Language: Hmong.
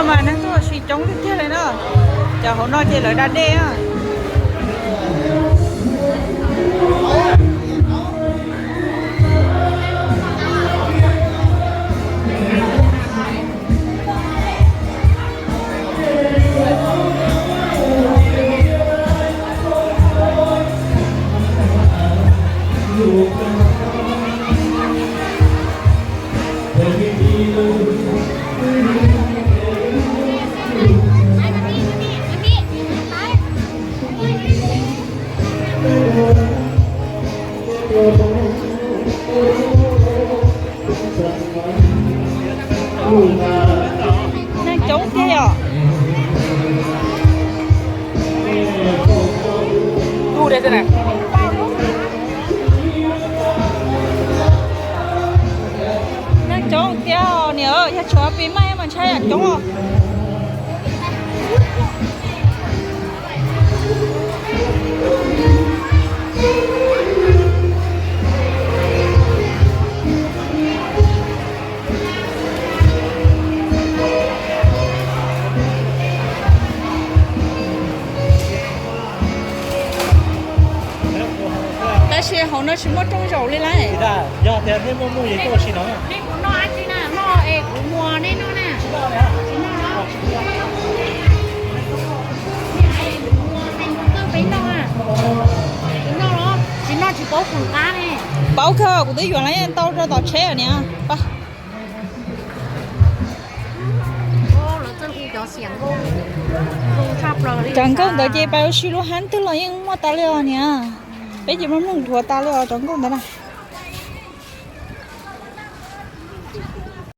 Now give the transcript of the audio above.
Mas neeg tuaj ua si coob tiag tiag li na. Cov hauv no ces lawv da dej na. Neeg coob tiag yom. Neeg coob tiag niam, yog tshuav pis mas mas ntshai yam coob os. Tab sis hauv no tsis muaj rooj zaum li lauj. Yog tias nej muaj muj yeej tuaj ua si no. Nej puas noj dab tsi na? Noj es kuv muas nej noj na. Tsis noj los? Tsis noj tsis paub fwm qab ne. Paub kawg, kuv twb yuav lawv ntau rau tom tsheb niam. Cov nkauj ntawd ces pais ua si lub hab twg los yeej muaj tas li os niam. Peb ces mloog mloog dhuav tas li os cov nkauj ntawd na.